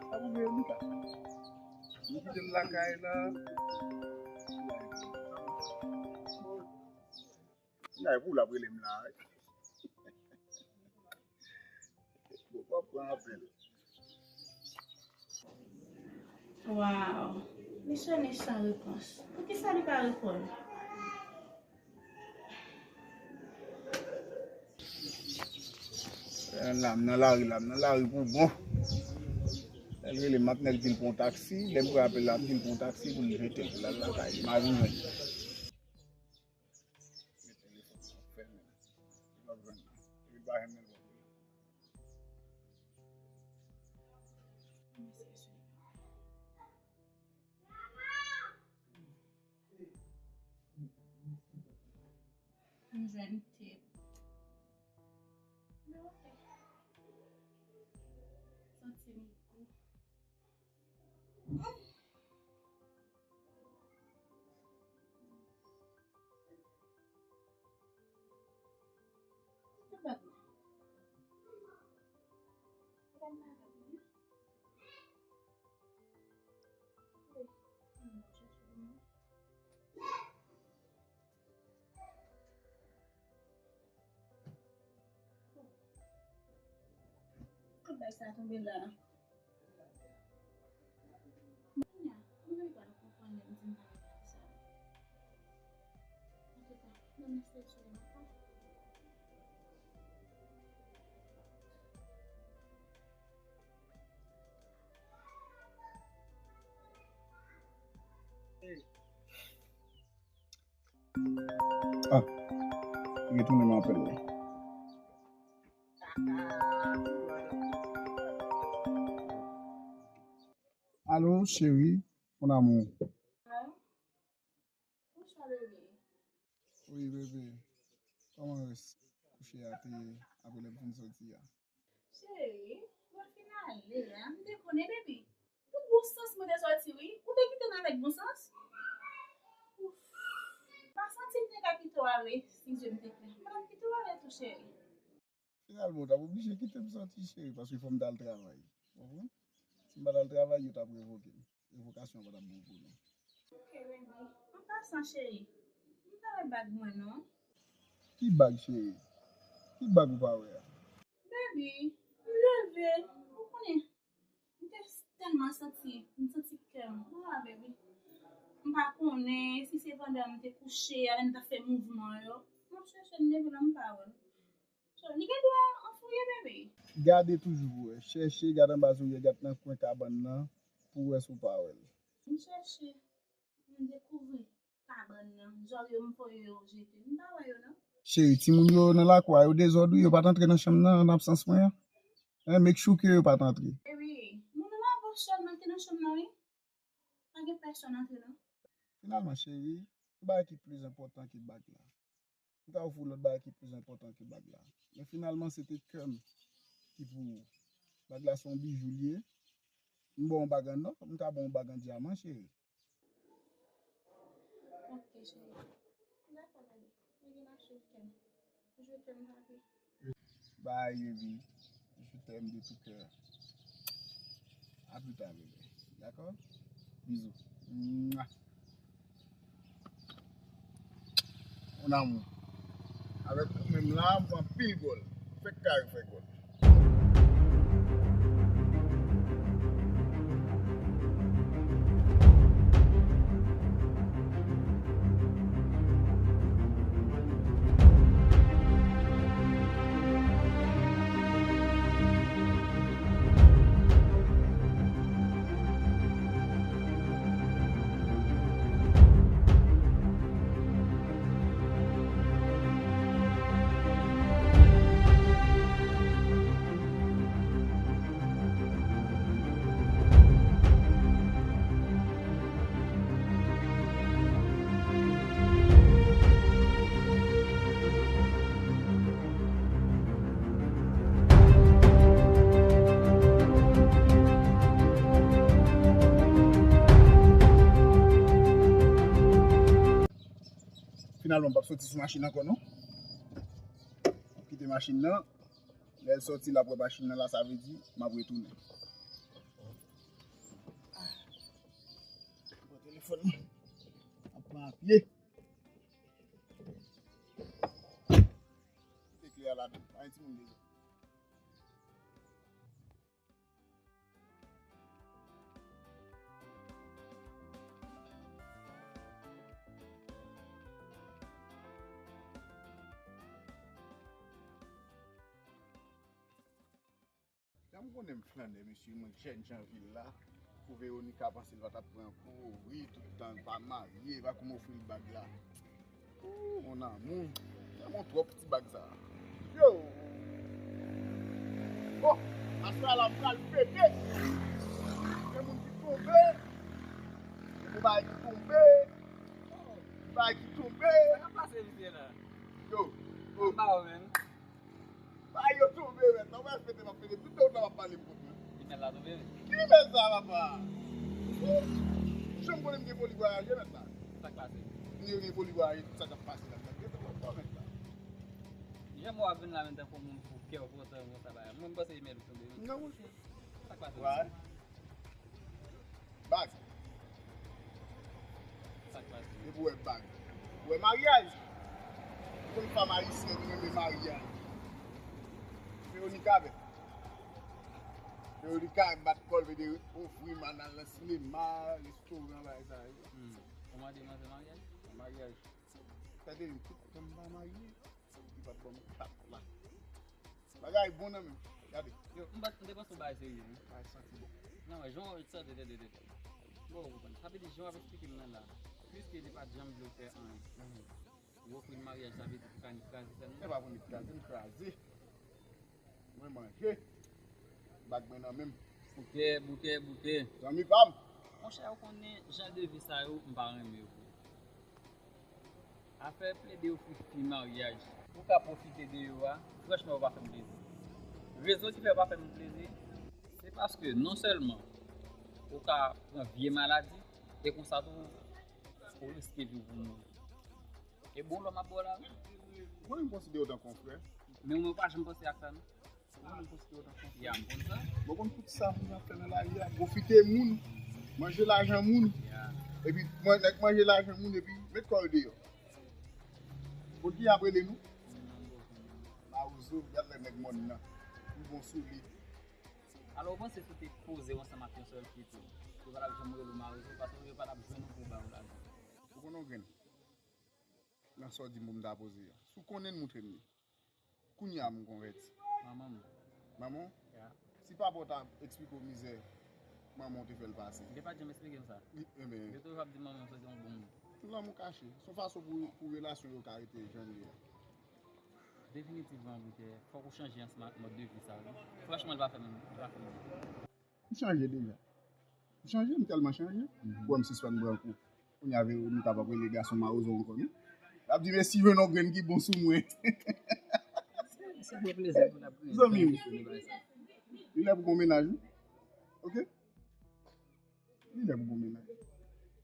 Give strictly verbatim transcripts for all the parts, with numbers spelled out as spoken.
Sa pou gen li ka. Nou kite l lakay la. Bagay pou l ap rele m la. Bon, w ap pran apèl. Waw. Li sone san repons. Poukisa li pa reponn? Eh, la, m nan lari la, m nan lari pou bon. Lè l rele m, m ap nèk di l pran yon taksi. Lè m pran apèl la, m di l pran yon taksi pou l jete l, pou l al lakay li. M a vin jwenn li. Met telefòn nan, fèmen l. Li p ap jwenn li. Epi l pa janm gen l p ap jwenn. M jwenn tip. Men ok. Santi m gou. Kot bagay sa tonbe la? Mwen menm pa konprann lè m di m pa gen bagay sa. Antouka, nan mesaj sou yon pa. Ah, retounen m apèl la. Alo, cheri, mon amour. Wi, bebe. Kòman rès kouche a te ye apre lè m fin soti a? Cheri, mwen fin ale a, m dekonnen, baby. Pou bon sans mwen te soti, wi. Ou te kite m avèk bon sans? Ouf. M pa santi m te ka kite w ale, si je m te klè. M pa t ap kite w ale tou, cheri. Finalman, w t ap oblije kite m soti, cheri, paske fò m t al travay. Ou konprann? Si m pa t al travay, yo t ap revoke m. Revokasyon an pa t ap bon pou nou. Ok, baby. An pasan, cheri, m pa wè bag mwen, non. Ki bag, cheri? Ki bag ou pa wè a? Baby, m leve, ou konnen, m te tèlman santi, m santi kè m. Ah, baby. M pa konnen si se pandan m te kouche a, lè m t ap fè mouvman yo. M ap chèche l, m leve la, m pa wè l. So, li gen dwa anfouye, bebe. Gade toujou pou wè. Chèche, gade anba zòrye, gade nan kwen kabann nan pou wè si w pa wè l. M chèche, m dekouvri kabann nan. Zòrye m voye yo jete. M pa wè yo, non. Cheri, timoun yo nan lakou a, yo dezòd, wi, yo pa t antre nan chanm nan, an absans mwen an. Hein, make sure ke yo pa t antre. Ewi, moun lave sèlman ki nan chanm nan, wi. Pa gen pèsonn antre, non. Finalman, cheri, yon bagay ki plis enpòtan ke bag la. M ka ofri w lòt bagay ki plis enpòtan ke bag la. Men finalman, se te kè m ki pou ou. Bag la se yon bijou l ye. M ba w yon bag an nò, m ka ba w yon bag an dyaman, cheri. Ok, cheri. Dakò, bebe. Bebe, m ap swiv kè m. Je t'aime, papi. Bye, baby. Je t'aime de tout cœur. À plus tard, bébé. D'accord? Bisous. Mouah. Mon amour. Avèk ou menm la, m pran pil gòl. Fèk kare fè gòl. Finalman, m p ap soti sou machin ankò, non. M kite machin nan. Lè l sòti, l ap wè machin nan la, sa vle di m ap retounen. Pran telefòn mwen. M ap pran a pye. Kite kle a ladan. Pa gen timoun dezòd. Jan m konnen m flannè, mesye, mwen jèn jan vil la. Pou Veronica panse l pa t ap pran kou, wi, tout tan l pa marye, pa kouman ofri l bag la. Ooh, mon amour. Tèlman twòp ti bag sa. Yo! Bon, aswè a la m pral fete. Gen moun ki tonbe. Gen moun bagay ki tonbe. Gen bagay ki tonbe. Sa k ap pase, misye la? Yo! Yo! Ba yo menm. Bagay yo tonbe, mèt la. Ou pa fete, m ap fete. Tout tan w ap pale m konprann. Limèt la tonbe, wi. Ki limèt sa, papa? Jan m konnen m gen foli vwayaje, mèt la. Sa k pase? M gen foli vwayaje, tout sa k ap pase la. Gade, gade, gade, mèt la. Jan w ap vin la menm tankou moun pou kè w kontan konsa la. Mwen, m panse limèt ou tonbe, wi. Non, monchè. Sa k pase? Wè. Bag. Sa k pase? Depi w wè bag, ou wè maryaj. Ou konn fanm ayisyen ki renmen maryaj. Veronica avè. Veronica bat kò l, vle ofri m al nan sinema, restoran, bagay sa yo. Hmm. Ou mande manzè maryaj? Maryaj. Tande, tout tan m pa marye. Li pa t ban m kat la. Bagay bon nan men. Gade. Yo, m pa t, m te panse w bagay serye, wi. Bagay santi bon. Non, men, jan w tande, tande, tande. Bon, ou konprann. Sa vle di, jan w ap eksplike m nan la. Piske li pa t janm vle w fè anyen. Mhm. Ou ofri l maryaj, sa vle di pou ka ni kraze sèlman. E pa pou ni kraze, ni kraze. Mwen manje. Bag mwen nan men m. Boutè, boutè, boutè. Zanmi pa m. Monchè, ou konnen jan de vi sa yo, m pa renmen yo vre. Afè plede ofri fi maryaj pou w ka pwofite de yo a, franchman, ou pa fè m plezi. Rezon ki fè ou pa fè m plezi, se paske non sèlman ou ka pran vye maladi, e konsa tou, ou riske vi w pou mouri. E bon lòm ap ba w la, wi. Mwen, m konsidere w tankou yon frè. Men mwen pa janm panse ak sa, non. Mwen, m konsidere w tankou yon frè. Ya, m konn sa. Mwen konn tout sa moun ap fè nan lari a. Pwofite moun, manje lajan moun. Ya. Epi, mwen, nèg manje lajan moun, epi met kò l deyò. Pou ki ap rele nou? Mawozo, gad lè nèg mòn nan. Li bon sou li. Alò, ou panse si w te poze w ansanm ak yon sèl fi tou, yo pa t ap janm rele w mawozo, paske yo pa t ap jwenn ou pou ba w lajan. Ou konn yon grenn? Nan sa w di m pou m ta poze a. Si w konnen n moutre m li. Kounye a m konvèti. Manman m. Manman w? Ya. Si papa w ta eksplike w mizè manman w te fè l pase. Li pa t janm eksplike m sa. Li, enben. Yo toujou ap di manman m se te yon bon moun. Lanmou kache. Se yon fason pou, pou relasyon yo ka rete jan l ye a. Definitivman, Boutè, fòk ou chanje ansanm ak mòd de vi sa, wi. Franchman, li pa fè m, li pa fè m byen. M chanje deja. M chanje, m tèlman chanje. Mhm. Ou wè m sispann pran kou. Kounye a Veronica p ap rele gason mawozo ankò, non. L ap di, "Mesi, jwenn yon grenn ki bon sou mwen." Se, se de plezi pou l ap grenn. Zanmi m. Li lè pou gon mennaj, wi. Oke? Li lè pou gon mennaj.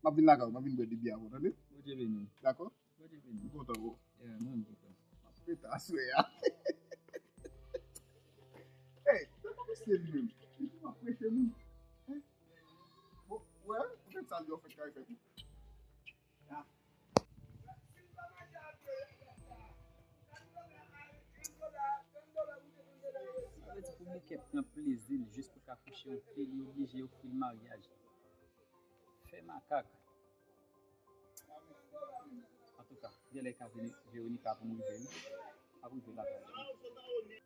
M ap vin lakay ou, m ap vin bwè de byè avè w, tande? Bondye beni w. Dakò? Bondye beni w. M kontan, bro. Yeah, mwen menm tou, frè. M ap pete aswè a. Hey, sa pa serye menm. Li pou ap preche moun. Hein? Bon, wè, ou fè sa l di w fèt kay fèt. Ah. Sa vle di pou bouke pran plezi l jis pou l ka kouche yon fi, li oblije ofri l maryaj. Fè makak. Antouka, genlè ka vini Veronica pou m rive, wi. Ap rive lakay li, wi.